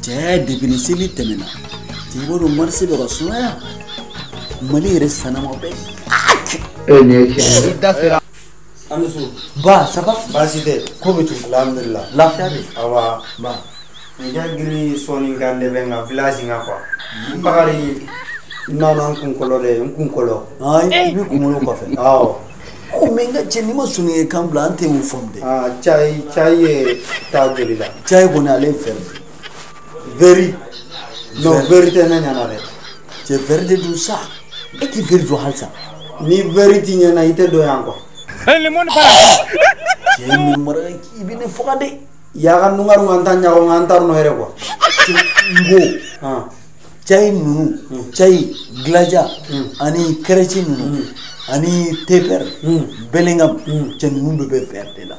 Cɛ depuis ni seli tɛmɛna cɛ i b'a dɔn marché bɛ ka sumaya Mali yɛrɛ sanama bɛɛ. E nin ye tiɲɛ ye. I da sera. Amisu. Ba ça va? Baasi tɛ. Ko bɛ cogo? Alhamdulillah. Lafiya bɛ? Awa. Ba. N ka giri sɔɔni ka ne bɛ n ka village in kan quoi. N Bakari nana n kunkolo de n kunkolo. I b'i kunkolo kɔfɛ. Awɔ. Oh mais n ka cɛ n'i ma soninke kan bila an tɛ o faamu dɛ. Aa cayi cayi ye taa joli la. Cayi kɔni ale ye fɛrɛ de. Veri. Non veri tɛ ne ɲɛna dɛ. Cɛ veri de don sa. E tɛ veri dɔn halisa. Ni veri t'i ɲɛna i tɛ don yan quoi. Cɛ min mara i bɛ ne faga dɛ. Yaga nungaru nganta ɲago nganta no yɛrɛ quoi. N ko. Cayi ninnu cayi gilaja ani kɛrɛci ninnu ani tepɛri Bellingham cɛ ninnu bɛɛ bɛ vɛri de la.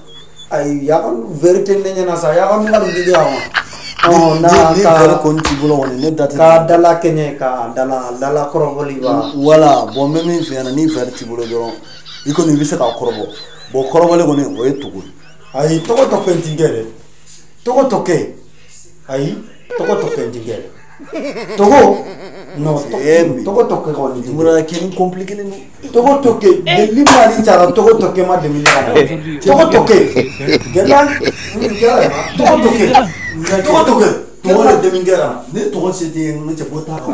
Ayi yaga veri tɛ ne ɲɛna sa yaga nungaru digi yan wa. Ni vɛri kɔni t'i bolo kɔni ne da tɛ. K'a dala kɛɲɛ k'a dala dala kɔrɔbɔli wa. Wala bon n bɛ min f'i ɲɛna ni vɛri t'i bolo dɔrɔn i kɔni i bɛ se k'a kɔrɔbɔ bon kɔrɔbɔli kɔni o ye tugu ye. Ayi tɔgɔ tɔ kɛ n ti kɛ dɛ tɔgɔ tɔ kɛ ayi tɔgɔ tɔ kɛ n ti kɛ dɛ. Togo non togo tɔ kɛ kɔni ti mura kɛ ni compliqué len don. Togo tɔ kɛ deli ma ni cara togo tɔ kɛ ma deli ka na togo tɔ kɛ gɛlɛya togo tɔ kɛ togo tɔ kɛ togo de demi kɛ ka na ne tɔgɔ se tɛ n cɛ bɔ taa kan.